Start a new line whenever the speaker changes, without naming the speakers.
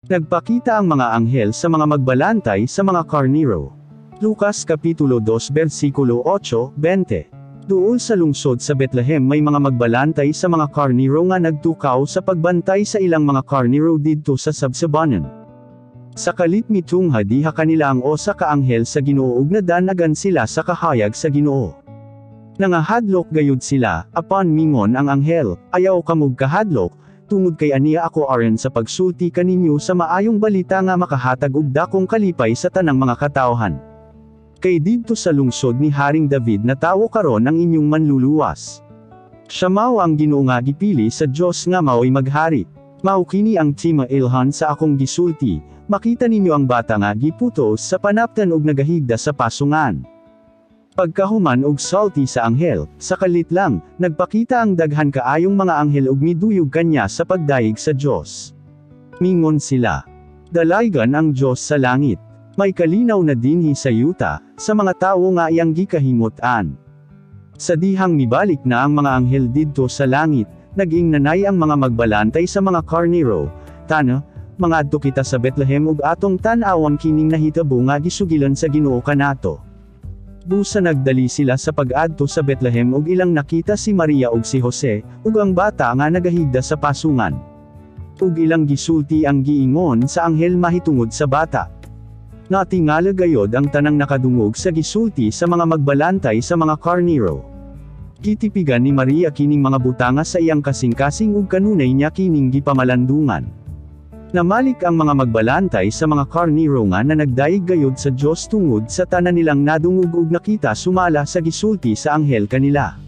Nagpakita ang mga anghel sa mga magbalantay sa mga karnero. Lucas Kapitulo 2 versikulo 8, 20. Duol sa lungsod sa Bethlehem, may mga magbalantay sa mga karnero nga nagtukaw sa pagbantay sa ilang mga karnero didto sa sabsabanan. Sa kalit, mitungha diha kanila ang usa ka anghel sa Ginoo ug nadanagan sila sa kahayag sa Ginoo. Nangahadlok gayud sila, apan mingon ang anghel, "Ayaw kamog kahadlok, tungod kay ania ako aron sa pagsulti kaninyo sa maayong balita nga makahatag og dakong kalipay sa tanang mga katawhan. Kay didto sa lungsod ni Haring David natawo karon ang inyong manluluwas. Siya mao ang Ginoo nga gipili sa Dios nga mao'y maghari. Mao kini ang timailhan sa akong gisulti: makita ninyo ang bata nga giputos sa panaptan ug nagahigda sa pasungan." Pagkahuman og sulti sa anghel, sa kalit lang, nagpakita ang daghan kaayong mga anghel ug miduyog kanya sa pagdayeg sa Dios. Mingon sila, "Dalaygan ang Dios sa langit. May kalinaw na dinhi sa yuta, sa mga tawo nga iyang gikahimut-an." Sa dihang mibalik na ang mga anghel didto sa langit, nag-ingnanay ang mga magbalantay sa mga karnero, "Tana, mangadto kita sa Bethlehem ug atong tan-awon kining nahitabo nga gisugilan sa Ginoo kanato." Busa nagdali sila sa pag-adto sa Bethlehem ug ilang nakita si Maria ug si Jose, ug ang bata nga nagahigda sa pasungan. Ug ilang gisulti ang giingon sa anghel mahitungod sa bata. Natingala gayod ang tanang nakadungog sa gisulti sa mga magbalantay sa mga karnero. Gitipigan ni Maria kining mga butanga sa iyang kasing-kasing ug kanunay niya kining gipamalandungan. Namalik ang mga magbalantay sa mga karnero nga na nagdayeg gayod sa Dios tungod sa tanan nilang nadungog ug nakita sumala sa gisulti sa anghel kanila.